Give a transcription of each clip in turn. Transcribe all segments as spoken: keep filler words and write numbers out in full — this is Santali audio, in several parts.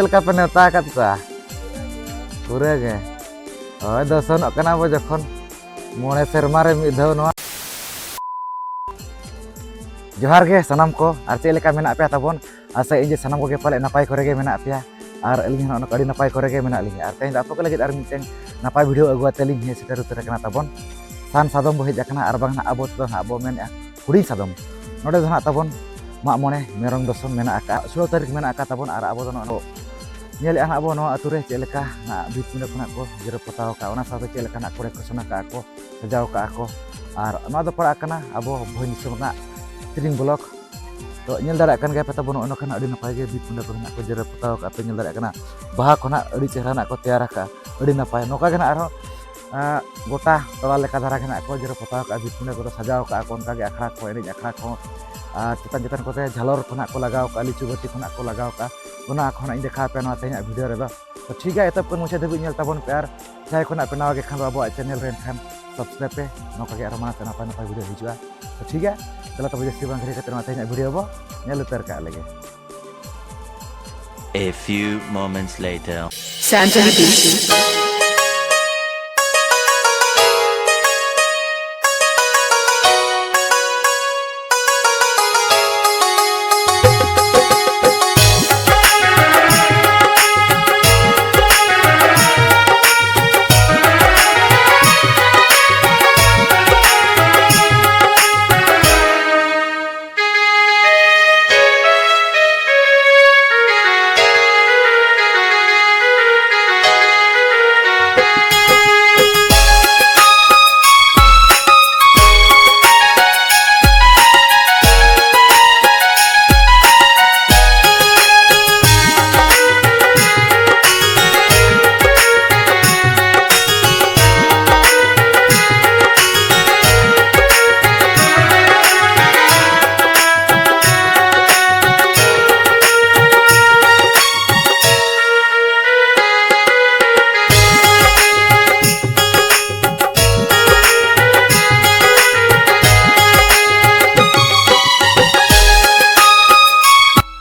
ᱪᱮᱫ ᱞᱮᱠᱟ ᱯᱮ ᱱᱮᱣᱛᱟ ᱟᱠᱟᱫ ᱠᱚᱣᱟ? ᱯᱩᱨᱟᱹ ᱜᱮ᱾ ᱦᱳᱭ, ᱫᱚᱥᱚᱱᱚᱜ ᱠᱟᱱᱟ ᱵᱚ ᱡᱚᱠᱷᱚᱱ ᱢᱚᱬᱮ ᱥᱮᱨᱢᱟ ᱨᱮ ᱢᱤᱫ ᱫᱷᱟᱣ ᱱᱚᱣᱟ᱾ ᱡᱚᱦᱟᱨ ᱜᱮ ᱥᱟᱱᱟᱢ ᱠᱚ, ᱟᱨ ᱪᱮᱫ ᱞᱮᱠᱟ ᱢᱮᱱᱟᱜ ᱯᱮᱭᱟ ᱛᱟᱵᱚᱱ? ᱟᱥᱟᱭᱟᱹᱧ ᱡᱮ ᱥᱟᱱᱟᱢ ᱠᱚᱜᱮ ᱯᱟᱞᱮ ᱱᱟᱯᱟᱭ ᱠᱚᱨᱮ ᱜᱮ ᱢᱮᱱᱟᱜ ᱯᱮᱭᱟ, ᱟᱨ ᱟᱹᱞᱤᱧ ᱦᱚᱸ ᱱᱚᱜᱼᱚ ᱱᱚᱝᱠᱟ ᱟᱹᱰᱤ ᱱᱟᱯᱟᱭ ᱠᱚᱨᱮ ᱜᱮ ᱢᱮᱱᱟᱜ ᱞᱤᱧᱟ᱾ ᱟᱨ ᱛᱮᱦᱮᱧ ᱫᱚ ᱟᱯᱮ ᱠᱚ ᱞᱟᱹᱜᱤᱫ ᱟᱨ ᱢᱤᱫᱴᱮᱱ ᱱᱟᱯᱟᱭ video ᱟᱹᱜᱩ ᱟᱛᱮ ᱞᱤᱧ ᱦᱮᱡ ᱥᱮᱴᱮᱨ ᱩᱛᱟᱹᱨ ᱟᱠᱟᱱᱟ ᱛᱟᱵᱚᱱ᱾ ᱥᱟᱱ ᱥᱟᱫᱚᱢ ᱵᱚ ᱦᱮᱡ ᱟᱠᱟᱱᱟ, ᱟᱨ ᱵᱟᱝ ᱱᱟᱦᱟᱜ ᱟᱵᱚ ᱛᱮᱫᱚ ᱱᱟᱦᱟᱜ ᱵᱚ ᱢᱮᱱᱮᱫᱼᱟ ᱦᱩᱰᱤᱧ ᱥᱟᱫᱚᱢ᱾ ᱱᱚᱰᱮ ᱫᱚ ᱱᱟᱦᱟᱜ ᱛᱟᱵᱚᱱ ᱢᱟᱜ ᱢᱚᱬᱮ ᱢᱮᱨᱚᱢ ᱫᱚᱥᱚᱱ ᱢᱮᱱᱟᱜ ᱟᱠᱟᱫᱼᱟ, ᱥᱳᱞᱳ ᱛᱟᱹᱨᱤᱠᱷ ᱢᱮᱱᱟᱜ ᱟᱠᱟᱫ ᱛᱟᱵᱚᱱ, ᱟᱨ ᱟᱵᱚ ᱫᱚ ᱱᱚᱜᱼᱚᱭ ᱧᱮᱞᱮᱫᱼᱟ ᱱᱟᱦᱟᱜ ᱟᱵᱚ ᱱᱚᱣᱟ ᱟᱹᱛᱩ ᱨᱮ ᱪᱮᱫ ᱞᱮᱠᱟ ᱱᱟᱦᱟᱜ ᱵᱷᱤᱛ ᱯᱤᱸᱰᱟᱹ ᱠᱷᱚᱱᱟᱜ ᱠᱚ ᱡᱮᱨᱮᱲ ᱯᱚᱛᱟᱣ ᱟᱠᱟᱫᱼᱟ, ᱚᱱᱟ ᱥᱟᱶᱛᱮ ᱪᱮᱫ ᱞᱮᱠᱟ ᱱᱟᱦᱟᱜ ᱠᱚ decoration ᱟᱠᱟᱫᱼᱟ ᱠᱚ, ᱥᱟᱡᱟᱣ ᱟᱠᱟᱫᱼᱟ ᱠᱚ᱾ ᱟᱨ ᱱᱚᱣᱟ ᱫᱚ ᱯᱟᱲᱟᱜ ᱠᱟᱱᱟ ᱟᱵᱚ ᱵᱷᱚᱸᱡᱽ ᱫᱤᱥᱚᱢ ᱨᱮᱱᱟᱜ ᱛᱤᱨᱤᱝ block᱾ ᱛᱚ, ᱧᱮᱞ ᱫᱟᱲᱮᱭᱟᱜ ᱠᱟᱱ ᱜᱮᱭᱟ ᱯᱮ ᱛᱟᱵᱚᱱ, ᱱᱚᱜᱼᱚ ᱱᱚᱝᱠᱟ ᱱᱟᱜ ᱟᱹᱰᱤ ᱱᱟᱯᱟᱭ ᱜᱮ ᱵᱷᱤᱛ ᱯᱤᱸᱰᱟᱹ ᱠᱚ ᱢᱮᱱᱟᱜ ᱠᱚ ᱡᱮᱨᱮᱲ ᱯᱚᱛᱟᱣ ᱟᱠᱟᱫ ᱯᱮ, ᱧᱮᱞ ᱫᱟᱲᱮᱭᱟᱜ ᱠᱟᱱᱟ ᱵᱟᱦᱟ ᱠᱷᱚᱱᱟᱜ ᱟᱹᱰᱤ ᱪᱮᱦᱨᱟ ᱱᱟᱜ ᱠᱚ ᱛᱮᱭᱟᱨ ᱟᱠᱟᱫᱼᱟ, ᱟᱹᱰᱤ ᱱᱟᱯᱟᱭ᱾ ᱱᱚᱝᱠᱟ ᱜᱮ ᱱᱟᱜ ᱟᱨᱦᱚᱸ, ᱟᱸ, ᱜᱚᱴᱟ ᱴᱚᱞᱟ ᱞᱮᱠᱟ ᱫᱷᱟᱨᱟ ᱜᱮ ᱱᱟᱜ ᱠᱚ ᱡᱮᱨᱮᱲ ᱯᱚᱛᱟᱣ ᱟᱠᱟᱫᱼᱟ, ᱵᱷᱤᱛ ᱯᱤᱸᱰᱟᱹ ᱠᱚᱫᱚ ᱥᱟᱡᱟᱣ ᱟᱠᱟᱫᱼᱟ ᱠᱚ, ᱚᱱᱠᱟ ᱜᱮ ᱟᱠᱷᱲᱟ ᱠᱚ, ᱮᱱᱮᱡ ᱟᱠᱷᱲᱟ ᱠᱚ, ᱟᱨ ᱪᱮᱛᱟᱱ ᱪᱮᱛᱟᱱ ᱠᱚᱛᱮ ᱡᱷᱟᱞᱚᱨ ᱠᱚ ᱱᱟᱜ ᱠᱚ ᱞᱟᱜᱟᱣ ᱟᱠᱟᱫᱼᱟ, ᱞᱤᱪᱩ ᱵᱟᱹᱛᱤ ᱠᱚ ᱱᱟᱜ ᱠᱚ ᱞᱟᱜᱟᱣ ᱟᱠᱟᱫᱼᱟ᱾ ᱚᱱᱟ ᱠᱚ ᱱᱟᱜ ᱤᱧ ᱫᱮᱠᱷᱟᱣ ᱟᱯᱮᱭᱟ ᱱᱚᱣᱟ ᱛᱮᱦᱮᱧᱟᱜ video ᱨᱮᱫᱚ᱾ ᱛᱚ ᱴᱷᱤᱠ ᱜᱮᱭᱟ, ᱮᱛᱚᱦᱚᱵ ᱠᱷᱚᱱ ᱢᱩᱪᱟᱹᱫ ᱫᱷᱟᱹᱵᱤᱡ ᱧᱮᱞ ᱛᱟᱵᱚᱱ ᱯᱮ, ᱟᱨ ᱡᱟᱦᱟᱸᱭ ᱠᱷᱚᱱᱟᱜ ᱯᱮ ᱱᱟᱣᱟ ᱜᱮ ᱠᱷᱟᱱ ᱫᱚ ᱟᱵᱚᱣᱟᱜ channel ᱨᱮ ᱮᱱᱠᱷᱟᱱ subscribe ᱯᱮ, ᱱᱚᱝᱠᱟ ᱜᱮ ᱟᱨᱦᱚᱸ ᱢᱟᱲᱟᱝ ᱥᱮᱫ ᱱᱟᱯᱟᱭ ᱱᱟᱯᱟᱭ video ᱦᱤᱡᱩᱜᱼᱟ᱾ ᱛᱚ ᱴᱷᱤᱠ ᱜᱮᱭᱟ, ᱫᱮᱞᱟ ᱛᱚᱵᱮ ᱡᱟᱹᱥᱛᱤ ᱵᱟᱝ ᱜᱷᱟᱹᱲᱤ ᱠᱟᱛᱮ ᱱᱚᱣᱟ ᱛᱮᱦᱮᱧᱟᱜ video ᱵᱚ ᱧᱮᱞ ᱩᱛᱟᱹᱨ ᱠᱟᱜ ᱞᱮᱜᱮ᱾ A few moments later. Santa Beach.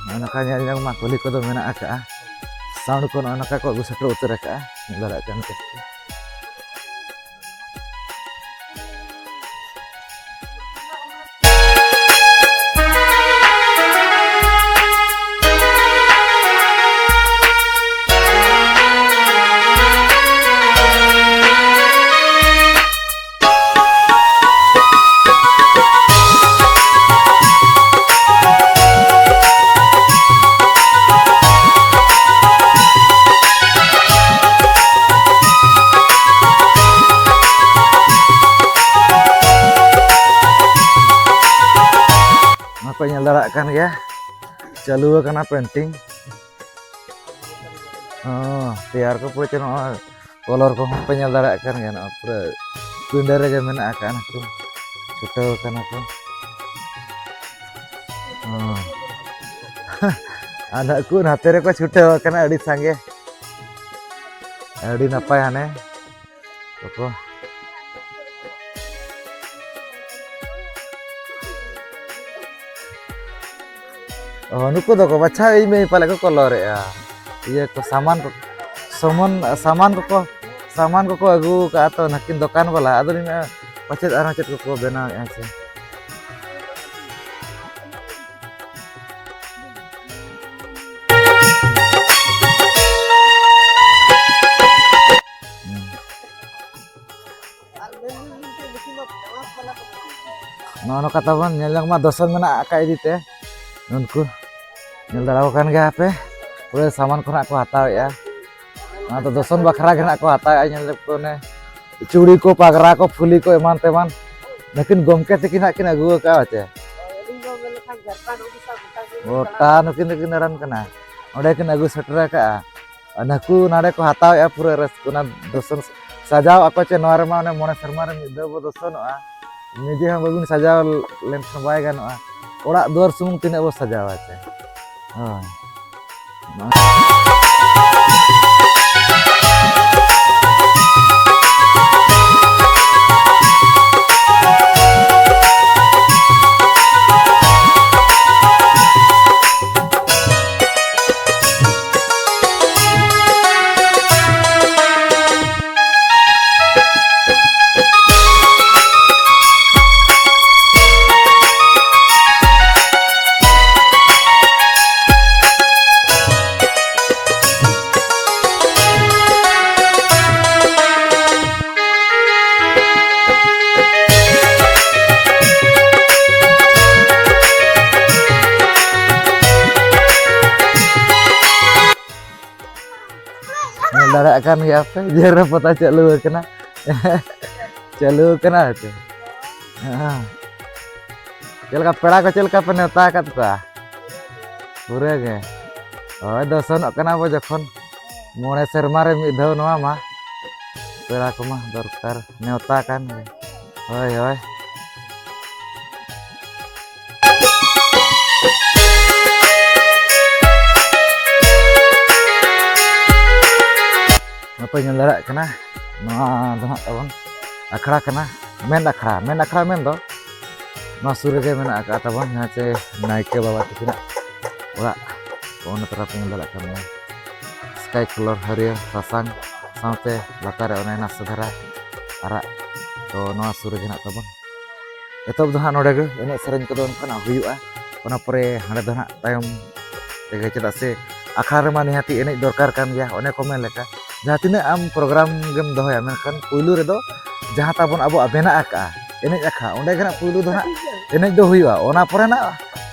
ᱱᱚᱜᱼᱚ ᱱᱚᱝᱠᱟ ᱧᱮᱞ ᱡᱚᱝ ᱢᱟ ᱠᱩᱞᱦᱤ ᱠᱚᱫᱚ ᱢᱮᱱᱟᱜ ᱟᱠᱟᱜᱼᱟ᱾ ᱥᱟᱣᱩᱱᱰ ᱠᱚ ᱱᱚᱜᱼᱚ ᱱᱚᱝᱠᱟ ᱠᱚ ᱟᱹᱜᱩ ᱥᱮᱴᱮᱨ ᱩᱛᱟᱹᱨ ᱟᱠᱟᱫᱼᱟ, ᱧᱮᱞ ᱫᱟᱲᱮᱭᱟᱜ ᱠᱟᱱ ᱜᱮᱭᱟ᱾ ᱱᱚᱣᱟ ᱯᱮ ᱧᱮᱞ ᱫᱟᱲᱮᱭᱟᱜ ᱠᱟᱱ ᱜᱮᱭᱟ, ᱪᱟᱹᱞᱩ ᱟᱠᱟᱱᱟ ᱯᱮᱱᱴᱤᱝ᱾ ᱦᱚᱸ, ᱛᱮᱭᱟᱨ ᱠᱚ ᱯᱩᱨᱟᱹ ᱪᱮ ᱱᱚᱜᱼᱚᱭ ᱠᱚᱞᱚᱨ ᱠᱚᱦᱚᱸ ᱯᱮ ᱧᱮᱞ ᱫᱟᱲᱮᱭᱟᱜ ᱠᱟᱱ ᱜᱮᱭᱟ, ᱱᱚᱜᱼᱚᱭ ᱯᱩᱨᱟᱹ ᱯᱤᱸᱰᱟᱹ ᱨᱮᱜᱮ ᱢᱮᱱᱟᱜ ᱟᱠᱟᱫᱼᱟ, ᱱᱩᱠᱩ ᱪᱷᱩᱴᱟᱹᱣ ᱟᱠᱟᱱᱟ ᱠᱚ᱾ ᱦᱚᱸ᱾ ᱟᱨ ᱱᱩᱠᱩ ᱱᱟᱛᱮ ᱨᱮᱠᱚ ᱪᱷᱩᱴᱟᱹᱣ ᱟᱠᱟᱱᱟ ᱟᱹᱰᱤ ᱥᱟᱸᱜᱮ, ᱟᱹᱰᱤ ᱱᱟᱯᱟᱭ ᱦᱟᱱᱮ ᱠᱚᱠᱚ᱾ ᱚ, ᱱᱩᱠᱩ ᱫᱚᱠᱚ ᱵᱟᱪᱷᱟᱣ ᱤᱧ ᱢᱮ ᱯᱟᱞᱮ ᱠᱚ ᱠᱚᱞᱚᱨᱮᱜᱼᱟ᱾ ᱤᱭᱟᱹ ᱠᱚ ᱥᱟᱢᱟᱱ ᱠᱚ, ᱥᱚᱢᱚᱱ, ᱥᱟᱢᱟᱱ ᱠᱚᱠᱚ, ᱥᱟᱢᱟᱱ ᱠᱚᱠᱚ ᱟᱹᱜᱩ ᱟᱠᱟᱫᱼᱟ ᱛᱚ, ᱱᱟᱹᱠᱤᱱ ᱫᱚᱠᱟᱱ ᱵᱟᱞᱟ᱾ ᱟᱫᱚ ᱞᱤᱧ ᱢᱮᱱᱟ, ᱯᱟᱪᱮᱫ ᱟᱨᱦᱚᱸ ᱪᱮᱫ ᱠᱚᱠᱚ ᱵᱮᱱᱟᱣᱮᱫᱼᱟ ᱥᱮ᱾ ᱦᱩᱸ᱾ ᱱᱚᱜᱼᱚ ᱱᱚᱝᱠᱟ ᱛᱟᱵᱚᱱ ᱧᱮᱞ ᱡᱚᱝ ᱢᱟ ᱫᱚᱥᱚᱱ ᱢᱮᱱᱟᱜ ᱟᱠᱟᱫ ᱤᱫᱤ ᱛᱮ ᱩᱱᱠᱩ ᱧᱮᱞ ᱫᱟᱲᱮᱭᱟᱠᱚ ᱠᱟᱱ ᱜᱮᱭᱟ ᱯᱮ, ᱯᱩᱨᱟᱹ ᱥᱟᱢᱟᱱ ᱠᱚ ᱱᱟᱜ ᱠᱚ ᱦᱟᱛᱟᱣᱮᱫᱼᱟ᱾ ᱚᱱᱟ ᱫᱚ ᱫᱚᱥᱚᱱ ᱵᱟᱠᱷᱨᱟ ᱜᱮ ᱱᱟᱜ ᱠᱚ ᱦᱟᱛᱟᱣᱮᱫᱼᱟ᱾ ᱧᱮᱞ ᱞᱮᱫ ᱠᱚ ᱚᱱᱮ ᱪᱩᱲᱤ ᱠᱚ, ᱯᱟᱜᱽᱨᱟ ᱠᱚ, ᱯᱷᱩᱞᱤ ᱠᱚ, ᱮᱢᱟᱱ ᱛᱮᱢᱟᱱ ᱱᱩᱠᱤᱱ ᱜᱚᱢᱠᱮ ᱛᱟᱹᱠᱤᱱ ᱦᱟᱸᱜ ᱠᱤᱱ ᱟᱹᱜᱩ ᱟᱠᱟᱫᱼᱟ ᱪᱮ᱾ ᱜᱚᱴᱟ ᱱᱩᱠᱤᱱ ᱫᱚᱠᱤᱱ ᱫᱟᱬᱟᱱ ᱠᱟᱱᱟ, ᱚᱸᱰᱮ ᱠᱤᱱ ᱟᱹᱜᱩ ᱥᱮᱴᱮᱨ ᱟᱠᱟᱫᱼᱟ᱾ ᱟᱨ ᱱᱩᱠᱩ ᱱᱚᱰᱮ ᱠᱚ ᱦᱟᱛᱟᱣᱮᱫᱼᱟ ᱯᱩᱨᱟᱹ ᱨᱟᱹᱥᱠᱟᱹ, ᱚᱱᱟ ᱫᱚᱥᱚᱱ ᱥᱟᱡᱟᱣ ᱟᱠᱚ ᱪᱮ᱾ ᱱᱚᱣᱟ ᱨᱮᱢᱟ ᱚᱱᱮ ᱢᱚᱬᱮ ᱥᱮᱨᱢᱟ ᱨᱮ ᱢᱤᱫ ᱫᱷᱟᱣ ᱵᱚ ᱫᱚᱥᱚᱱᱚᱜᱼᱟ, ᱱᱤᱡᱮ ᱦᱚᱸ ᱵᱟᱹᱵᱤᱱ ᱥᱟᱡᱟᱣ ᱞᱮᱱᱠᱷᱟᱱ ᱵᱟᱭ ᱜᱟᱱᱚᱜᱼᱟ᱾ ᱚᱲᱟᱜ ᱫᱩᱣᱟᱹᱨ ᱥᱩᱢᱩᱝ ᱛᱤᱱᱟᱹᱜ ᱵᱚ ᱥᱟᱡᱟᱣᱟ ᱪᱮ᱾ ᱦᱳᱭ᱾ ᱠᱟᱱ ᱜᱮᱭᱟ ᱯᱮ, ᱡᱮᱨᱮ ᱯᱟᱛᱟ ᱪᱟᱹᱞᱩ ᱟᱠᱟᱱᱟ᱾ ᱪᱟᱹᱞᱩ ᱟᱠᱟᱱᱟ ᱛᱚ᱾ ᱦᱮᱸ᱾ ᱪᱮᱫ ᱞᱮᱠᱟ ᱯᱮᱲᱟ ᱠᱚ, ᱪᱮᱫ ᱞᱮᱠᱟ ᱯᱮ ᱱᱮᱣᱛᱟ ᱟᱠᱟᱫ ᱠᱚᱣᱟ? ᱯᱩᱨᱟᱹ ᱜᱮ᱾ ᱦᱳᱭ, ᱫᱚᱥᱚᱱᱚᱜ ᱠᱟᱱᱟ ᱵᱚ ᱡᱚᱠᱷᱚᱱ, ᱢᱚᱬᱮ ᱥᱮᱨᱢᱟ ᱨᱮ ᱢᱤᱫ ᱫᱷᱟᱣ ᱱᱚᱣᱟ ᱢᱟ᱾ ᱯᱮᱲᱟ ᱠᱚᱢᱟ ᱫᱚᱨᱠᱟᱨ, ᱱᱮᱣᱛᱟ ᱠᱟᱱ ᱜᱮ᱾ ᱦᱳᱭ, ᱦᱳᱭ᱾ ᱱᱚᱛᱮ ᱧᱮᱞ ᱫᱟᱲᱮᱭᱟᱜ ᱠᱟᱱᱟ, ᱱᱚᱣᱟ ᱫᱚ ᱦᱟᱸᱜ ᱛᱟᱵᱚᱱ ᱟᱠᱷᱲᱟ ᱠᱟᱱᱟ, ᱢᱮᱱ ᱟᱠᱷᱲᱟ, ᱢᱮᱱ ᱟᱠᱷᱲᱟ ᱢᱮᱱ ᱫᱚ ᱱᱚᱣᱟ ᱥᱩᱨ ᱨᱮᱜᱮ ᱢᱮᱱᱟᱜ ᱟᱠᱟᱫ ᱛᱟᱵᱚᱱ, ᱡᱟᱦᱟᱸ ᱪᱮ ᱱᱟᱭᱠᱮ ᱵᱟᱵᱟ ᱛᱟᱹᱠᱤᱱᱟᱜ ᱚᱲᱟᱜ᱾ ᱚᱱᱟ ᱛᱚᱨᱟ ᱯᱮ ᱧᱮᱞ ᱫᱟᱲᱮᱭᱟᱜ ᱠᱟᱱ ᱜᱮᱭᱟ, ᱥᱠᱟᱭ ᱠᱟᱞᱟᱨ ᱦᱟᱹᱨᱭᱟᱹᱲ ᱥᱟᱥᱟᱝ ᱥᱟᱶᱛᱮ ᱞᱟᱛᱟᱨ ᱨᱮ ᱚᱱᱮ ᱱᱟᱥᱮ ᱫᱷᱟᱨᱟ ᱟᱨᱟᱜ᱾ ᱛᱚ ᱱᱚᱣᱟ ᱥᱩᱨ ᱨᱮᱜᱮ ᱦᱮᱱᱟᱜ ᱛᱟᱵᱚᱱ᱾ ᱮᱛᱚᱦᱚᱵ ᱫᱚ ᱦᱟᱸᱜ ᱱᱚᱰᱮ ᱜᱮ ᱮᱱᱮᱡ ᱥᱮᱨᱮᱧ ᱠᱚᱫᱚ ᱚᱱᱠᱟᱱᱟᱜ ᱦᱩᱭᱩᱜᱼᱟ, ᱚᱱᱟ ᱯᱚᱨᱮ ᱦᱟᱸᱰᱮ ᱫᱚ ᱦᱟᱸᱜ ᱛᱟᱭᱚᱢ ᱛᱮᱜᱮ, ᱪᱮᱫᱟᱜ ᱥᱮ ᱟᱠᱷᱲᱟ ᱨᱮᱢᱟ ᱱᱤᱦᱟᱹᱛᱤ ᱮᱱᱮᱡ ᱫᱚᱨᱠᱟᱨ ᱠᱟᱱ ᱜᱮᱭᱟ᱾ ᱚᱱᱮ ᱠᱚ ᱢᱮᱱ ᱞᱮᱠᱟ, ᱡᱟᱦᱟᱸ ᱛᱤᱱᱟᱹᱜ ᱟᱢ ᱯᱨᱳᱜᱨᱟᱢ ᱜᱮᱢ ᱫᱚᱦᱚᱭᱟ, ᱢᱮᱱᱠᱷᱟᱱ ᱯᱩᱭᱞᱩ ᱨᱮᱫᱚ ᱡᱟᱦᱟᱸ ᱛᱟᱵᱚᱱ ᱟᱵᱚᱣᱟᱜ ᱢᱮᱱᱟᱜ ᱟᱠᱟᱜᱼᱟ ᱮᱱᱮᱡ ᱟᱠᱷᱲᱟ, ᱚᱸᱰᱮ ᱜᱮ ᱦᱟᱸᱜ ᱯᱩᱭᱞᱩ ᱫᱚ ᱦᱟᱸᱜ ᱮᱱᱮᱡ ᱫᱚ ᱦᱩᱭᱩᱜᱼᱟ᱾ ᱚᱱᱟ ᱯᱚᱨᱮ ᱱᱟᱜ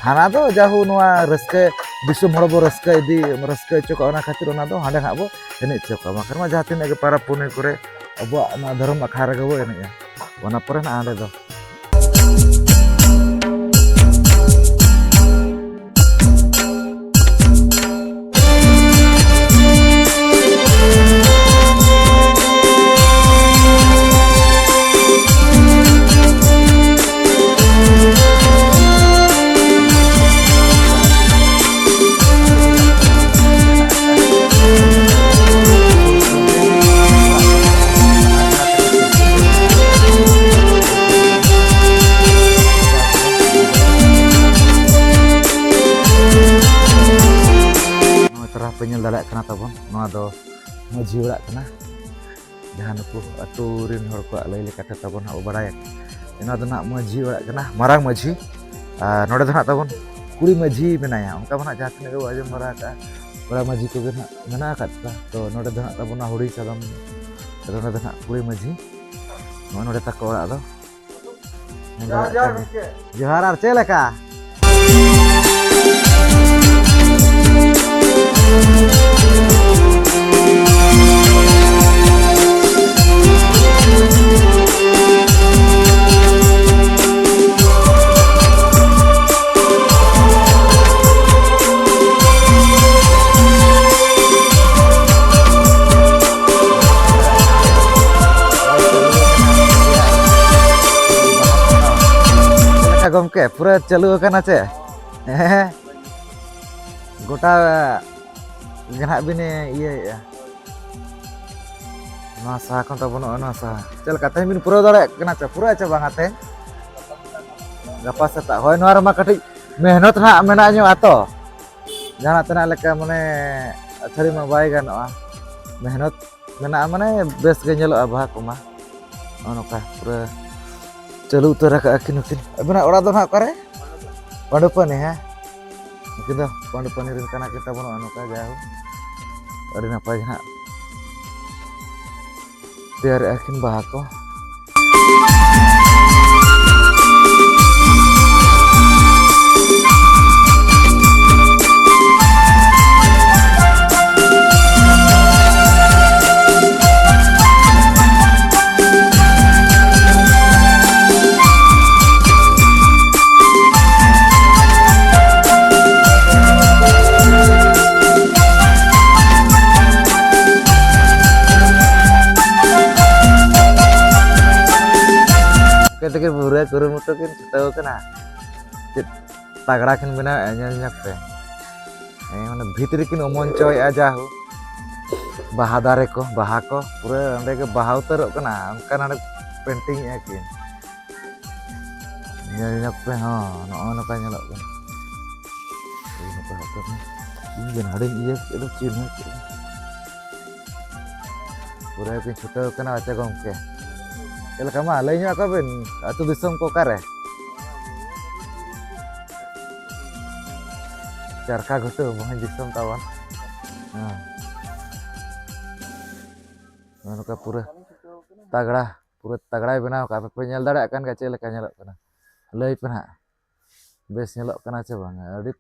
ᱦᱟᱱᱟ ᱫᱚ ᱡᱟᱦᱳ ᱱᱚᱣᱟ ᱨᱟᱹᱥᱠᱟᱹ, ᱫᱤᱥᱚᱢ ᱦᱚᱲ ᱵᱚ ᱨᱟᱹᱥᱠᱟᱹ ᱤᱫᱤ, ᱨᱟᱹᱥᱠᱟᱹ ᱦᱚᱪᱚ ᱠᱚᱣᱟ, ᱚᱱᱟ ᱠᱷᱟᱹᱛᱤᱨ ᱚᱱᱟ ᱫᱚ ᱦᱟᱸᱰᱮ ᱦᱟᱸᱜ ᱵᱚ ᱮᱱᱮᱡ ᱦᱚᱪᱚ ᱠᱚᱣᱟ᱾ ᱵᱟᱝᱠᱷᱟᱱ ᱢᱟ ᱡᱟᱦᱟᱸ ᱛᱤᱱᱟᱹᱜ ᱜᱮ ᱯᱟᱨᱟᱵᱽ ᱯᱩᱱᱟᱹᱭ ᱠᱚᱨᱮ ᱟᱵᱚᱣᱟᱜ ᱱᱚᱣᱟ ᱫᱷᱚᱨᱚᱢ ᱟᱠᱷᱲᱟ ᱨᱮᱜᱮ ᱵᱚ ᱮᱱᱮᱡᱼᱟ, ᱚᱱᱟ ᱯᱚᱨᱮ ᱱᱟᱜ ᱦᱟᱸᱰᱮ ᱫᱚ᱾ ᱱᱚᱜᱼᱚᱭ ᱛᱟᱨᱟ ᱯᱮ ᱧᱮᱞ ᱫᱟᱲᱮᱭᱟᱜ ᱠᱟᱱᱟ ᱛᱟᱵᱚᱱ, ᱱᱚᱣᱟ ᱫᱚ ᱢᱟᱹᱡᱷᱤ ᱚᱲᱟᱜ ᱠᱟᱱᱟ, ᱡᱟᱦᱟᱸ ᱱᱩᱠᱩ ᱟᱹᱛᱩ ᱨᱮᱱ ᱦᱚᱲ ᱠᱚᱣᱟᱜ ᱞᱟᱹᱭ ᱞᱮᱠᱟᱛᱮ ᱛᱟᱵᱚᱱ ᱦᱟᱸᱜ ᱵᱚ ᱵᱟᱲᱟᱭᱟ᱾ ᱱᱚᱣᱟ ᱫᱚ ᱱᱟᱦᱟᱜ ᱢᱟᱹᱡᱷᱤ ᱚᱲᱟᱜ ᱠᱟᱱᱟ, ᱢᱟᱨᱟᱝ ᱢᱟᱹᱡᱷᱤ᱾ ᱟᱨ ᱱᱚᱰᱮ ᱫᱚ ᱱᱟᱦᱟᱜ ᱛᱟᱵᱚᱱ ᱠᱩᱲᱤ ᱢᱟᱹᱡᱷᱤ ᱢᱮᱱᱟᱭᱟ, ᱚᱱᱠᱟ ᱢᱟ ᱱᱟᱦᱟᱜ ᱡᱟᱦᱟᱸ ᱛᱤᱱᱟᱹᱜ ᱜᱮᱵᱚ ᱟᱸᱡᱚᱢ ᱵᱟᱲᱟ ᱟᱠᱟᱫᱼᱟ, ᱠᱚᱲᱟ ᱢᱟᱹᱡᱷᱤ ᱠᱚᱜᱮ ᱱᱟᱦᱟᱜ ᱢᱮᱱᱟᱜ ᱟᱠᱟᱫ ᱠᱚᱣᱟ᱾ ᱛᱚ ᱱᱚᱰᱮ ᱫᱚ ᱱᱟᱦᱟᱜ ᱛᱟᱵᱚᱱ ᱦᱩᱰᱤᱧ ᱥᱟᱫᱚᱢ, ᱟᱫᱚ ᱱᱚᱰᱮ ᱫᱚ ᱱᱟᱦᱟᱜ ᱠᱩᱲᱤ ᱢᱟᱹᱡᱷᱤ, ᱱᱚᱜᱼᱚᱭ ᱱᱚᱰᱮ ᱛᱟᱠᱚ ᱚᱲᱟᱜ ᱫᱚ᱾ ᱡᱚᱦᱟᱨ, ᱡᱚᱦᱟᱨ ᱜᱚᱢᱠᱮ᱾ ᱡᱚᱦᱟᱨ, ᱟᱨ ᱪᱮᱫ ᱞᱮᱠᱟ? ᱜᱚᱢᱠᱮ, ᱯᱩᱨᱟᱹ ᱪᱟᱹᱞᱩ ᱟᱠᱟᱱᱟ ᱪᱮ? ᱦᱮᱸ, ᱜᱚᱴᱟ ᱜᱮ ᱱᱟᱦᱟᱜ ᱵᱤᱱ ᱤᱭᱟᱹᱭᱮᱫᱼᱟ᱾ ᱱᱚᱣᱟ ᱥᱟᱦᱟ ᱠᱷᱚᱱ ᱛᱟᱵᱚᱱ ᱱᱚᱜᱼᱚᱭ ᱱᱚᱣᱟ ᱥᱟᱦᱟ᱾ ᱪᱮᱫ ᱞᱮᱠᱟ ᱛᱮᱦᱮᱧ ᱵᱤᱱ ᱯᱩᱨᱟᱹᱣ ᱫᱟᱲᱮᱭᱟᱜ ᱠᱟᱱᱟ ᱪᱮ? ᱯᱩᱨᱟᱹᱜᱼᱟ ᱪᱮ ᱵᱟᱝᱟ ᱛᱮᱦᱮᱧ? ᱜᱟᱯᱟ ᱥᱮᱛᱟᱜ᱾ ᱦᱳᱭ, ᱱᱚᱣᱟ ᱨᱮᱢᱟ ᱠᱟᱹᱴᱤᱡ ᱢᱮᱦᱱᱚᱛ ᱱᱟᱦᱟᱜ ᱢᱮᱱᱟᱜ ᱧᱚᱜᱼᱟ ᱛᱚ᱾ ᱡᱟᱦᱟᱱᱟᱜ ᱛᱮᱱᱟᱜ ᱞᱮᱠᱟ ᱢᱟᱱᱮ ᱟᱹᱛᱷᱟᱹᱲᱤ ᱢᱟ ᱵᱟᱭ ᱜᱟᱱᱚᱜᱼᱟ᱾ ᱢᱮᱦᱱᱚᱛ ᱢᱮᱱᱟᱜᱼᱟ, ᱢᱟᱱᱮ ᱵᱮᱥ ᱜᱮ ᱧᱮᱞᱚᱜᱼᱟ ᱵᱟᱦᱟ ᱠᱚᱢᱟ᱾ ᱱᱚᱜᱼᱚ ᱱᱚᱝᱠᱟ ᱯᱩᱨᱟᱹ ᱪᱟᱹᱞᱩ ᱩᱛᱟᱹᱨ ᱟᱠᱟᱫᱼᱟ ᱠᱤᱱ ᱱᱩᱠᱤᱱ᱾ ᱟᱵᱤᱱᱟᱜ ᱚᱲᱟᱜ ᱫᱚ ᱱᱟᱦᱟᱜ ᱚᱠᱟᱨᱮ? ᱯᱟᱺᱰᱩᱯᱟᱹᱱᱤ, ᱦᱮᱸ? ᱱᱩᱠᱤᱱ ᱫᱚ ᱯᱟᱺᱰᱩᱯᱟᱹᱱᱤ ᱨᱮᱱ ᱠᱟᱱᱟ ᱠᱤᱱ ᱛᱟᱵᱚᱱ᱾ ᱱᱚᱜᱼᱚ ᱱᱚᱝᱠᱟ ᱡᱟᱭᱦᱳᱠ, ᱟᱹᱰᱤ ᱱᱟᱯᱟᱭ ᱜᱮ ᱱᱟᱦᱟᱜ ᱛᱮᱭᱟᱨᱮᱜᱼᱟ ᱠᱤᱱ ᱵᱟᱦᱟ ᱠᱚ᱾ ᱩᱱᱠᱤᱱ ᱛᱟᱹᱠᱤᱱ ᱯᱩᱨᱟᱹ ᱠᱩᱨᱩᱢᱩᱴᱩ ᱠᱤᱱ ᱪᱷᱩᱴᱟᱹᱣ ᱠᱟᱱᱟ᱾ ᱪᱮᱫ ᱛᱟᱜᱽᱲᱟ ᱠᱤᱱ ᱵᱮᱱᱟᱣᱮᱫᱼᱟ, ᱧᱮᱞ ᱧᱚᱜ ᱯᱮ᱾ ᱦᱮᱸ, ᱢᱟᱱᱮ ᱵᱷᱤᱛ ᱨᱮᱠᱤᱱ ᱚᱢᱚᱱ ᱦᱚᱪᱚᱭᱮᱫᱼᱟ ᱡᱟ ᱦᱳᱠ᱾ ᱵᱟᱦᱟ ᱫᱟᱨᱮ ᱠᱚ, ᱵᱟᱦᱟ ᱠᱚ ᱯᱩᱨᱟᱹ ᱚᱸᱰᱮ ᱜᱮ ᱵᱟᱦᱟ ᱩᱛᱟᱹᱨᱚᱜ ᱠᱟᱱᱟ, ᱚᱱᱠᱟ ᱱᱚᱰᱮ ᱯᱮᱱᱴᱤᱝ ᱮᱫᱼᱟ ᱠᱤᱱ᱾ ᱧᱮᱞ ᱧᱚᱜ ᱯᱮ, ᱦᱚᱸ, ᱱᱚᱜᱼᱚ ᱱᱚᱝᱠᱟ ᱧᱮᱞᱚᱜ ᱠᱟᱱᱟ᱾ ᱤᱧ ᱜᱮ ᱱᱟᱰᱮᱧ ᱤᱭᱟᱹ ᱠᱮᱫ ᱫᱚ, ᱪᱤᱱᱦᱟᱹ ᱠᱮᱫ ᱫᱚ᱾ ᱯᱩᱨᱟᱹ ᱠᱤᱱ ᱪᱷᱩᱴᱟᱹᱣ ᱠᱟᱱᱟ᱾ ᱟᱪᱪᱷᱟ ᱜᱚᱢᱠᱮ, ᱪᱮᱫ ᱞᱮᱠᱟ ᱢᱟ ᱞᱟᱹᱭ ᱧᱚᱜ ᱟᱠᱚ ᱵᱤᱱ, ᱟᱹᱛᱩ ᱫᱤᱥᱚᱢ ᱠᱚ ᱚᱠᱟᱨᱮ? ᱪᱟᱨᱠᱷᱟ ᱜᱷᱩᱴᱩ, ᱵᱷᱚᱸᱡᱽ ᱫᱤᱥᱚᱢ ᱛᱟᱵᱚᱱ᱾ ᱦᱮᱸ᱾ ᱱᱚᱜᱼᱚ ᱱᱚᱝᱠᱟ ᱯᱩᱨᱟᱹ ᱛᱟᱜᱽᱲᱟ, ᱯᱩᱨᱟᱹ ᱛᱟᱜᱽᱲᱟᱭ ᱵᱮᱱᱟᱣ ᱠᱟᱜᱼᱟ᱾ ᱟᱯᱮ ᱯᱮ ᱧᱮᱞ ᱫᱟᱲᱮᱭᱟᱜ ᱠᱟᱱ ᱜᱮᱭᱟ ᱪᱮᱫ ᱞᱮᱠᱟ ᱧᱮᱞᱚᱜ ᱠᱟᱱᱟ? ᱞᱟᱹᱭ ᱯᱮ ᱱᱟᱦᱟᱜ, ᱵᱮᱥ ᱧᱮᱞᱚᱜ ᱠᱟᱱᱟ ᱪᱮ ᱵᱟᱝᱟ? ᱟᱹᱰᱤ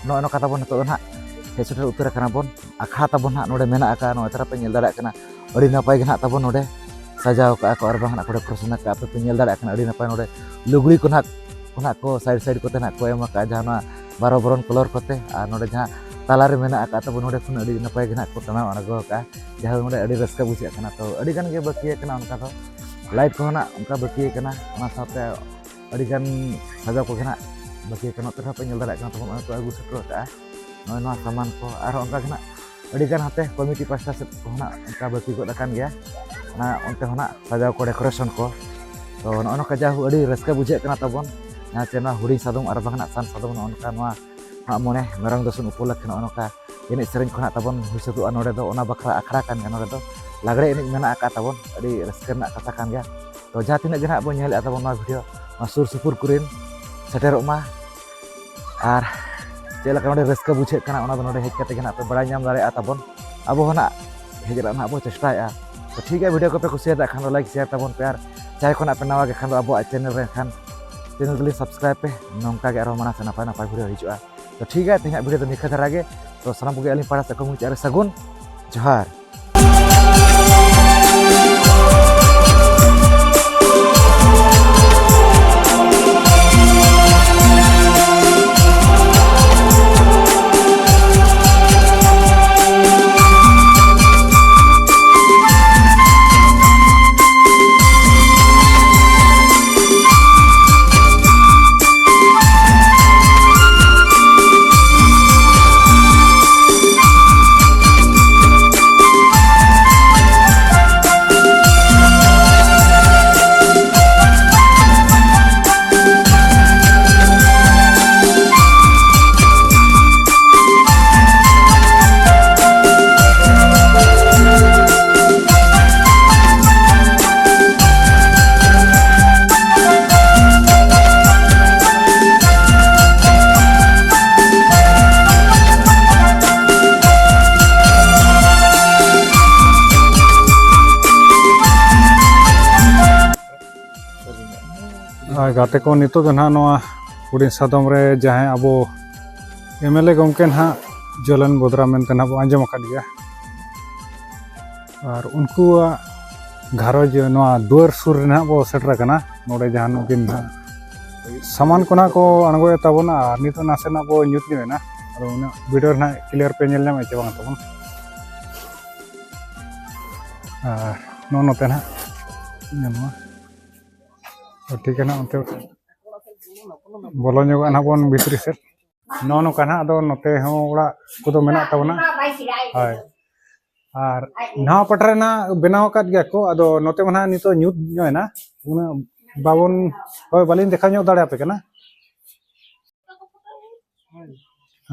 ᱱᱚᱜᱼᱚᱭ ᱱᱚᱝᱠᱟ ᱛᱟᱵᱚᱱ ᱱᱤᱛᱚᱜ ᱫᱚ ᱱᱟᱦᱟᱜ ᱦᱮᱡ ᱥᱮᱴᱮᱨ ᱩᱛᱟᱹᱨ ᱟᱠᱟᱱᱟ ᱵᱚᱱ᱾ ᱟᱠᱷᱲᱟ ᱛᱟᱵᱚᱱ ᱦᱟᱸᱜ ᱱᱚᱰᱮ ᱢᱮᱱᱟᱜ ᱟᱠᱟᱫᱼᱟ, ᱱᱚᱜᱼᱚᱭ ᱛᱟᱨᱟ ᱯᱮ ᱧᱮᱞ ᱫᱟᱲᱮᱭᱟᱜ ᱠᱟᱱᱟ, ᱟᱹᱰᱤ ᱱᱟᱯᱟᱭ ᱜᱮ ᱦᱟᱸᱜ ᱛᱟᱵᱚᱱ ᱱᱚᱰᱮ ᱥᱟᱡᱟᱣ ᱠᱟᱜᱼᱟ ᱠᱚ, ᱟᱨ ᱵᱟᱝ ᱦᱟᱸᱜ ᱠᱚ decoration ᱟᱠᱟᱫᱼᱟ᱾ ᱟᱯᱮ ᱯᱮ ᱧᱮᱞ ᱫᱟᱲᱮᱭᱟᱜ ᱠᱟᱱᱟ, ᱟᱹᱰᱤ ᱱᱟᱯᱟᱭ ᱱᱚᱰᱮ ᱞᱩᱜᱽᱲᱤ ᱠᱚ ᱱᱟᱦᱟᱜ ᱠᱚ ᱱᱟᱦᱟᱜ ᱠᱚ side side ᱠᱚᱛᱮ ᱱᱟᱦᱟᱜ ᱠᱚ ᱮᱢ ᱟᱠᱟᱫᱼᱟ, ᱡᱟᱦᱟᱸ ᱱᱚᱣᱟ ᱵᱟᱨᱚ ᱵᱚᱨᱚᱱ colour ᱠᱚᱛᱮ, ᱟᱨ ᱱᱚᱰᱮ ᱡᱟᱦᱟᱸ ᱛᱟᱞᱟᱨᱮ ᱢᱮᱱᱟᱜ ᱟᱠᱟᱫ ᱛᱟᱵᱚᱱ, ᱱᱚᱰᱮ ᱠᱷᱚᱱ ᱟᱹᱰᱤ ᱱᱟᱯᱟᱭ ᱜᱮ ᱱᱟᱦᱟᱜ ᱠᱚ ᱴᱟᱱᱟᱣ ᱟᱬᱜᱚ ᱟᱠᱟᱫᱼᱟ, ᱡᱟᱦᱟᱸ ᱱᱚᱰᱮ ᱟᱹᱰᱤ ᱨᱟᱹᱥᱠᱟᱹ ᱵᱩᱡᱷᱟᱹᱜ ᱠᱟᱱᱟ᱾ ᱛᱚ ᱟᱹᱰᱤ ᱜᱟᱱ ᱜᱮ ᱵᱟᱹᱠᱤ ᱟᱠᱟᱱᱟ, ᱚᱱᱠᱟ ᱫᱚ light ᱠᱚᱦᱚᱸ ᱱᱟᱦᱟᱜ ᱚᱱᱠᱟ ᱵᱟᱹᱠᱤ ᱟᱠᱟᱱᱟ, ᱚᱱᱟ ᱥᱟᱶᱛᱮ ᱟᱹᱰᱤ ᱜᱟᱱ ᱥᱟᱡᱟᱣ ᱠᱚᱜᱮ ᱱᱟᱦᱟᱜ ᱵᱟᱹᱠᱤ ᱟᱠᱟᱱᱟ᱾ ᱱᱚᱛᱮ ᱨᱮᱦᱚᱸ ᱯᱮ ᱧᱮᱞ ᱫᱟᱲᱮᱭᱟᱜ ᱠᱟᱱᱟ ᱛᱟᱵᱚᱱ, ᱱᱚᱜᱼᱚᱭ ᱠᱚ ᱟᱹᱜᱩ ᱥᱮᱴᱮᱨ ᱟᱠᱟᱫᱼᱟ ᱱᱚᱜᱼᱚᱭ ᱱᱚᱣᱟ ᱥᱟᱢᱟᱱ ᱠᱚ, ᱟᱨᱦᱚᱸ ᱚᱱᱠᱟ ᱜᱮ ᱱᱟᱦᱟᱜ ᱟᱹᱰᱤ ᱜᱟᱱ ᱦᱟᱱᱛᱮ committee ᱯᱟᱥᱴᱟ ᱥᱮᱫ ᱠᱚ ᱱᱟᱦᱟᱜ ᱚᱱᱠᱟ ᱵᱟᱹᱠᱤ ᱜᱚᱫ ᱟᱠᱟᱱ ᱜᱮᱭᱟ, ᱚᱱᱟ ᱚᱱᱛᱮ ᱦᱚᱸ ᱱᱟᱦᱟᱜ ᱥᱟᱡᱟᱣ ᱠᱚ, decoration ᱠᱚ᱾ ᱛᱚ ᱱᱚᱜᱼᱚ ᱱᱚᱝᱠᱟ ᱡᱟᱭᱦᱳᱠ ᱟᱹᱰᱤ ᱨᱟᱹᱥᱠᱟᱹ ᱵᱩᱡᱷᱟᱹᱜ ᱠᱟᱱᱟ ᱛᱟᱵᱚᱱ, ᱡᱟᱦᱟᱸ ᱪᱮ ᱱᱚᱣᱟ ᱦᱩᱰᱤᱧ ᱥᱟᱫᱚᱢ ᱟᱨ ᱵᱟᱝ ᱱᱟᱦᱟᱜ ᱥᱟᱱ ᱥᱟᱫᱚᱢ ᱱᱚᱜᱼᱚ ᱱᱚᱝᱠᱟ ᱱᱚᱣᱟ ᱢᱟᱜ ᱢᱚᱬᱮ ᱢᱮᱨᱚᱢ ᱫᱚᱥᱚᱱ ᱩᱯᱚᱞᱚᱠᱠᱷᱮ ᱱᱚᱜᱼᱚ ᱱᱚᱝᱠᱟ ᱮᱱᱮᱡ ᱥᱮᱨᱮᱧ ᱠᱚ ᱱᱟᱦᱟᱜ ᱛᱟᱵᱚᱱ ᱦᱩᱭ ᱥᱟᱹᱛᱚᱜᱼᱟ ᱱᱚᱰᱮ ᱫᱚ᱾ ᱚᱱᱟ ᱵᱟᱠᱷᱨᱟ ᱟᱠᱷᱲᱟ ᱠᱟᱱ ᱜᱮᱭᱟ, ᱱᱚᱰᱮ ᱫᱚ ᱞᱟᱜᱽᱲᱮ ᱮᱱᱮᱡ ᱢᱮᱱᱟᱜ ᱟᱠᱟᱫ ᱛᱟᱵᱚᱱ, ᱟᱹᱰᱤ ᱨᱟᱹᱥᱠᱟᱹ ᱨᱮᱱᱟᱜ ᱠᱟᱛᱷᱟ ᱠᱟᱱ ᱜᱮᱭᱟ᱾ ᱛᱚ ᱡᱟᱦᱟᱸ ᱛᱤᱱᱟᱹᱜ ᱜᱮ ᱱᱟᱦᱟᱜ ᱵᱚᱱ ᱧᱮᱞᱮᱫᱼᱟ ᱛᱟᱵᱚᱱ ᱱᱚᱣᱟ video, ᱱᱚᱣᱟ ᱥᱩᱨ ᱥᱩᱯᱩᱨ ᱠᱚᱨᱮᱱ ᱥᱮᱴᱮᱨᱚᱜ ᱢᱟ, ᱟᱨ ᱪᱮᱫ ᱞᱮᱠᱟ ᱱᱚᱰᱮ ᱨᱟᱹᱥᱠᱟᱹ ᱵᱩᱡᱷᱟᱹᱜ ᱠᱟᱱᱟ, ᱚᱱᱟ ᱫᱚ ᱱᱚᱰᱮ ᱦᱮᱡ ᱠᱟᱛᱮ ᱜᱮ ᱱᱟᱦᱟᱜ ᱯᱮ ᱵᱟᱲᱟᱭ ᱧᱟᱢ ᱫᱟᱲᱮᱭᱟᱜᱼᱟ ᱛᱟᱵᱚᱱ᱾ ᱟᱵᱚ ᱦᱚᱸ ᱱᱟᱦᱟᱜ ᱦᱮᱡ ᱨᱮᱱᱟᱜ ᱱᱟᱦᱟᱜ ᱵᱚ ᱪᱮᱥᱴᱟᱭᱮᱫᱼᱟ᱾ ᱛᱚ ᱴᱷᱤᱠ ᱜᱮᱭᱟ, video ᱠᱚᱯᱮ ᱠᱩᱥᱤᱭᱟᱫᱟ ᱠᱷᱟᱱ ᱫᱚ like share ᱛᱟᱵᱚᱱ ᱯᱮ, ᱟᱨ ᱡᱟᱦᱟᱸᱭ ᱠᱷᱚᱱᱟᱜ ᱯᱮ ᱱᱟᱣᱟ ᱜᱮ ᱠᱷᱟᱱ ᱫᱚ ᱟᱵᱚᱣᱟᱜ channel ᱨᱮ ᱠᱷᱟᱱ channel ᱛᱟᱹᱞᱤᱧ subscribe ᱯᱮ, ᱱᱚᱝᱠᱟ ᱜᱮ ᱟᱨᱦᱚᱸ ᱢᱟᱲᱟᱝ ᱥᱮᱫ ᱱᱟᱯᱟᱭ ᱱᱟᱯᱟᱭ video ᱦᱤᱡᱩᱜᱼᱟ᱾ ᱛᱚ ᱴᱷᱤᱠ ᱜᱮᱭᱟ, ᱛᱮᱦᱮᱧᱟᱜ video ᱫᱚ ᱱᱤᱝᱠᱟᱹ ᱫᱷᱟᱨᱟ ᱜᱮ᱾ ᱛᱚ ᱥᱟᱱᱟᱢ ᱠᱚᱜᱮ ᱟᱹᱞᱤᱧ ᱯᱟᱦᱴᱟ ᱥᱮᱫ ᱠᱷᱚᱱ ᱢᱩᱪᱟᱹᱫ ᱨᱮ ᱥᱟᱹᱜᱩᱱ ᱡᱚᱦᱟᱨ᱾ ᱟᱨ ᱜᱟᱛᱮ ᱠᱚ, ᱱᱤᱛᱚᱜ ᱫᱚ ᱱᱟᱦᱟᱜ ᱱᱚᱣᱟ ᱦᱩᱰᱤᱧ ᱥᱟᱫᱚᱢ ᱨᱮ ᱡᱟᱦᱟᱸᱭ ᱟᱵᱚ MLA ᱜᱚᱢᱠᱮ ᱱᱟᱦᱟᱜ ᱡᱚᱞᱮᱱ ᱵᱚᱫᱽᱨᱟ ᱢᱮᱱᱛᱮ ᱱᱟᱦᱟᱜ ᱵᱚ ᱟᱸᱡᱚᱢ ᱟᱠᱟᱫ ᱜᱮᱭᱟ᱾ ᱟᱨ ᱩᱱᱠᱩᱣᱟᱜ ᱜᱷᱟᱨᱚᱸᱡᱽ ᱱᱚᱣᱟ ᱫᱩᱣᱟᱹᱨ ᱥᱩᱨ ᱨᱮ ᱱᱟᱦᱟᱜ ᱵᱚ ᱥᱮᱴᱮᱨ ᱟᱠᱟᱱᱟ᱾ ᱱᱚᱰᱮ ᱡᱟᱦᱟᱸ ᱱᱩᱠᱤᱱ ᱱᱟᱦᱟᱜ ᱥᱟᱢᱟᱱ ᱠᱚ ᱱᱟᱦᱟᱜ ᱠᱚ ᱟᱬᱜᱚᱭᱮᱫ ᱛᱟᱵᱚᱱᱟ, ᱟᱨ ᱱᱤᱛᱚᱜ ᱱᱟᱥᱮᱱᱟᱜ ᱵᱚ ᱧᱩᱛ ᱧᱚᱜ ᱮᱱᱟ᱾ ᱟᱫᱚ ᱩᱱᱟᱹᱜ ᱵᱷᱤᱰᱤᱭᱳ ᱨᱮ ᱱᱟᱦᱟᱜ ᱠᱞᱤᱭᱟᱨ ᱯᱮ ᱧᱮᱞ ᱧᱟᱢᱮᱫ ᱪᱮ ᱵᱟᱝ ᱛᱟᱵᱚᱱ? ᱟᱨ ᱱᱚᱜᱼᱚ ᱱᱚᱛᱮ ᱱᱟᱦᱟᱜ ᱧᱮᱞ ᱢᱟ᱾ ᱴᱷᱤᱠ ᱜᱮ ᱱᱟᱦᱟᱜ, ᱚᱱᱛᱮ ᱵᱚᱞᱚ ᱧᱚᱜᱚᱜᱼᱟ ᱱᱟᱦᱟᱜ ᱵᱚᱱ ᱵᱷᱤᱛᱨᱤ ᱥᱮᱫ᱾ ᱱᱚᱜᱼᱚ ᱱᱚᱝᱠᱟ ᱱᱟᱦᱟᱜ ᱟᱫᱚ ᱱᱚᱛᱮ ᱦᱚᱸ ᱚᱲᱟᱜ ᱠᱚᱫᱚ ᱢᱮᱱᱟᱜ ᱛᱟᱵᱚᱱᱟ᱾ ᱦᱳᱭ᱾ ᱟᱨ ᱱᱟᱣᱟ ᱯᱟᱴᱟ ᱨᱮ ᱱᱟᱦᱟᱜ ᱵᱮᱱᱟᱣ ᱟᱠᱟᱫ ᱜᱮᱭᱟ ᱠᱚ, ᱟᱫᱚ ᱱᱚᱛᱮ ᱢᱟ ᱱᱟᱦᱟᱜ ᱱᱤᱛᱚᱜ ᱧᱩᱛ ᱧᱚᱜ ᱮᱱᱟ, ᱩᱱᱟᱹᱜ ᱵᱟᱵᱚᱱ, ᱦᱳᱭ, ᱵᱟᱹᱞᱤᱧ ᱫᱮᱠᱷᱟᱣ ᱧᱚᱜ ᱫᱟᱲᱮᱭᱟᱯᱮ ᱠᱟᱱᱟ᱾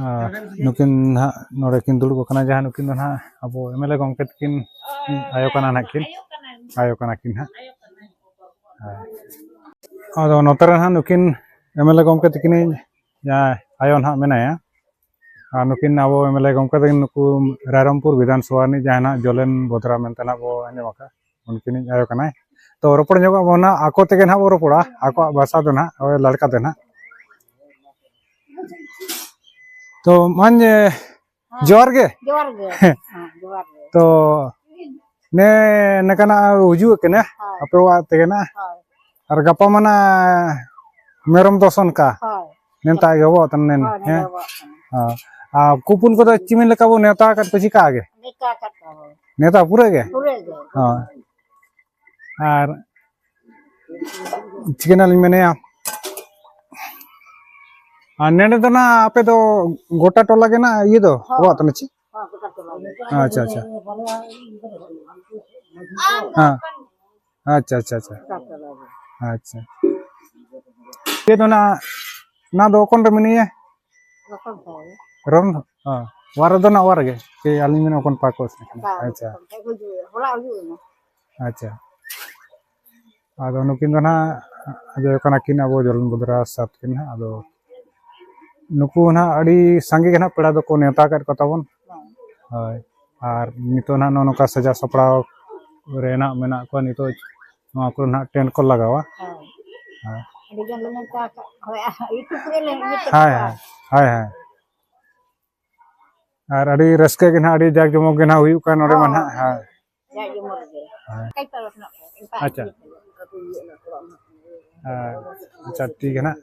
ᱟᱨ ᱱᱩᱠᱤᱱ ᱱᱟᱦᱟᱜ ᱱᱚᱰᱮ ᱠᱤᱱ ᱫᱩᱲᱩᱵ ᱟᱠᱟᱱᱟ, ᱡᱟᱦᱟᱸ ᱱᱩᱠᱤᱱ ᱫᱚ ᱱᱟᱦᱟᱜ ᱟᱵᱚ ᱮᱢ ᱮᱞ ᱮ ᱜᱚᱢᱠᱮ ᱛᱟᱹᱠᱤᱱ ᱟᱭᱳ ᱠᱟᱱᱟ ᱱᱟᱦᱟᱜ ᱠᱤᱱ, ᱟᱭᱳ ᱠᱟᱱᱟ ᱠᱤᱱ ᱱᱟᱦᱟᱜ᱾ ᱦᱳᱭ᱾ ᱟᱫᱚ ᱱᱚᱛᱮ ᱨᱮ ᱱᱟᱦᱟᱜ ᱱᱩᱠᱤᱱ ᱮᱢ ᱮᱞ ᱮ ᱜᱚᱢᱠᱮ ᱛᱟᱹᱠᱤᱱᱤᱡ ᱡᱟᱦᱟᱸᱭ ᱟᱭᱳ ᱱᱟᱦᱟᱜ ᱢᱮᱱᱟᱭᱟ, ᱟᱨ ᱱᱩᱠᱤᱱ ᱟᱵᱚ ᱮᱢ ᱮᱞ ᱮ ᱜᱚᱢᱠᱮ ᱛᱟᱹᱠᱤᱱ ᱱᱩᱠᱩ ᱨᱟᱭᱨᱚᱝᱯᱩᱨ ᱵᱤᱫᱷᱟᱱ ᱥᱚᱵᱷᱟ ᱨᱤᱱᱤᱡ ᱡᱟᱦᱟᱸᱭ ᱱᱟᱦᱟᱜ ᱡᱚᱞᱮᱱ ᱵᱚᱫᱽᱨᱟ ᱢᱮᱱᱛᱮ ᱱᱟᱦᱟᱜ ᱵᱚ ᱟᱸᱡᱚᱢ ᱟᱠᱟᱫ, ᱩᱱᱠᱤᱱᱤᱡ ᱟᱭᱳ ᱠᱟᱱᱟᱭ᱾ ᱛᱚ ᱨᱚᱯᱚᱲ ᱧᱚᱜᱚᱜ ᱟᱵᱚᱱ ᱱᱟᱦᱟᱜ, ᱟᱠᱚ ᱛᱮᱜᱮ ᱱᱟᱦᱟᱜ ᱵᱚ ᱨᱚᱯᱚᱲᱟ, ᱟᱠᱚᱣᱟᱜ ᱵᱷᱟᱥᱟ ᱫᱚ ᱱᱟᱦᱟᱜ, ᱳᱭ ᱞᱟᱲᱠᱟ ᱛᱮ ᱱᱟᱦᱟᱜ᱾ ᱛᱚ ᱢᱟᱧ ᱦᱮᱸ᱾ ᱡᱚᱦᱟᱨ ᱜᱮ᱾ ᱡᱚᱦᱟᱨ ᱜᱮ᱾ ᱦᱮᱸ, ᱡᱚᱦᱟᱨ ᱜᱮ᱾ ᱛᱚ ᱱᱮ ᱱᱮᱠᱟᱱᱟᱜ ᱦᱤᱡᱩᱜ ᱠᱟᱱᱟ ᱦᱳᱭ᱾ ᱟᱯᱮ ᱚᱲᱟᱜ ᱛᱮᱜᱮ ᱱᱟᱜ᱾ ᱦᱳᱭ᱾ ᱟᱨ ᱜᱟᱯᱟ ᱢᱟᱱᱟ ᱢᱮᱨᱚᱢ ᱫᱚᱥᱚᱱ ᱠᱟ᱾ ᱦᱳᱭ᱾ ᱱᱮᱱᱛᱟ ᱜᱮ ᱦᱚᱵᱚ ᱛᱟᱱ ᱱᱮᱱ, ᱦᱳᱭ, ᱦᱮᱸ? ᱱᱮᱰᱟ ᱦᱚᱵᱚ ᱛᱟᱱ᱾ ᱦᱳᱭ᱾ ᱟᱨ ᱠᱩᱯᱩᱱ ᱠᱚᱫᱚ ᱪᱤᱢᱤᱱ ᱞᱮᱠᱟ ᱵᱚ ᱱᱮᱣᱛᱟ ᱟᱠᱟᱫ ᱠᱚ ᱪᱤᱠᱟ ᱜᱮ? ᱱᱮᱣᱛᱟ ᱟᱠᱟᱫ ᱠᱚᱣᱟ ᱵᱚ᱾ ᱱᱮᱣᱛᱟ ᱯᱩᱨᱟᱹ ᱜᱮ? ᱯᱩᱨᱟᱹ ᱜᱮ᱾ ᱦᱳᱭ᱾ ᱟᱨ ᱪᱤᱠᱟᱹᱱᱟᱞᱤᱧ ᱢᱮᱱᱮᱭᱟ, ᱟᱨ ᱱᱮᱰᱮ ᱫᱚ ᱱᱟᱜ ᱟᱯᱮ ᱫᱚ ᱜᱚᱴᱟ ᱴᱚᱞᱟ ᱜᱮ ᱱᱟᱜ ᱤᱭᱟᱹ ᱫᱚ ᱦᱚᱸ᱾ ᱚᱲᱟᱜ ᱛᱟᱞᱮ ᱪᱮ? ᱦᱚᱸ, ᱜᱚᱴᱟ ᱴᱚᱞᱟ ᱜᱮ᱾ ᱟᱪᱪᱷᱟ, ᱟᱪᱪᱷᱟ᱾ ᱦᱮᱸ᱾ ᱟᱪᱪᱷᱟ, ᱟᱪᱪᱷᱟ, ᱟᱪᱪᱷᱟ᱾ ᱜᱚᱴᱟ ᱴᱚᱞᱟ ᱜᱮ᱾ ᱟᱪᱪᱷᱟ᱾ ᱪᱮᱫ ᱚᱱᱟ, ᱚᱱᱟ ᱫᱚ ᱚᱠᱚᱱ ᱨᱮ ᱢᱮᱱᱟᱭᱟ? ᱨᱚᱛᱚᱱ ᱥᱟᱹᱭ᱾ ᱨᱚᱛᱚᱱ, ᱦᱮᱸ᱾ ᱚᱲᱟᱜ ᱨᱮᱫᱚ ᱱᱟᱜ ᱚᱲᱟᱜ ᱨᱮᱜᱮ? ᱥᱮ ᱟᱹᱞᱤᱧ ᱢᱮᱱᱟ ᱚᱠᱚᱱ ᱯᱟᱠᱚ ᱥᱮ? ᱵᱟᱝ, ᱟᱪᱪᱷᱟ᱾ ᱨᱚᱛᱚᱱ ᱥᱟᱹᱭ ᱦᱤᱡᱩᱜ, ᱦᱚᱞᱟ ᱦᱤᱡᱩᱜ ᱮᱱᱟ᱾ ᱟᱪᱪᱷᱟ᱾ ᱟᱫᱚ ᱱᱩᱠᱤᱱ ᱫᱚ ᱱᱟᱦᱟᱜ ᱟᱡᱚ ᱠᱟᱱᱟ ᱠᱤᱱ ᱟᱵᱚ ᱡᱚᱞᱚᱱ ᱵᱚᱫᱽᱨᱟ ᱥᱟᱛ ᱠᱤᱱ ᱱᱟᱦᱟᱜ᱾ ᱟᱫᱚ ᱱᱩᱠᱩ ᱱᱟᱦᱟᱜ ᱟᱹᱰᱤ ᱥᱟᱸᱜᱮ ᱜᱮ ᱱᱟᱦᱟᱜ ᱯᱮᱲᱟ ᱫᱚᱠᱚ ᱱᱮᱣᱛᱟ ᱟᱠᱟᱫ ᱠᱚ ᱛᱟᱵᱚᱱ᱾ ᱦᱳᱭ᱾ ᱟᱨ ᱱᱤᱛᱚᱜ ᱱᱟᱦᱟᱜ ᱱᱚᱜᱼᱚ ᱱᱚᱝᱠᱟ ᱥᱟᱡᱟᱣ ᱥᱟᱯᱲᱟᱣ ᱨᱮ ᱱᱟᱦᱟᱜ ᱢᱮᱱᱟᱜ ᱠᱚᱣᱟ᱾ ᱱᱤᱛᱚᱜ ᱱᱚᱣᱟ ᱠᱚᱨᱮ ᱱᱟᱦᱟᱜ ᱴᱮᱱᱴ ᱠᱚ ᱞᱟᱜᱟᱣᱟ᱾ ᱦᱳᱭ᱾ ᱦᱳᱭ᱾ ᱟᱹᱰᱤ ᱜᱟᱱ ᱞᱮ ᱱᱮᱣᱛᱟ ᱟᱠᱟᱫ ᱠᱚᱣᱟ᱾ YouTube ᱨᱮᱞᱮ ᱤᱭᱟᱹ ᱠᱮᱫ ᱦᱳᱭ, ᱠᱚᱣᱟ᱾ ᱦᱳᱭ, ᱦᱳᱭ, ᱦᱳᱭ᱾ ᱟᱨ ᱟᱹᱰᱤ ᱨᱟᱹᱥᱠᱟᱹ ᱜᱮ ᱱᱟᱦᱟᱜ, ᱟᱹᱰᱤ ᱡᱟᱠ ᱡᱚᱢᱚᱠ ᱜᱮ ᱱᱟᱦᱟᱜ ᱦᱩᱭᱩᱜ ᱠᱟᱱ ᱱᱚᱰᱮ ᱢᱟ ᱱᱟᱦᱟᱜ᱾ ᱦᱮᱸ᱾ ᱡᱟᱠ ᱡᱚᱢᱚᱠ ᱜᱮ᱾ ᱦᱮᱸ᱾ ᱟᱪᱪᱷᱟ᱾ ᱦᱮᱸ, ᱟᱪᱪᱷᱟ, ᱴᱷᱤᱠ ᱜᱮ ᱱᱟᱦᱟᱜ᱾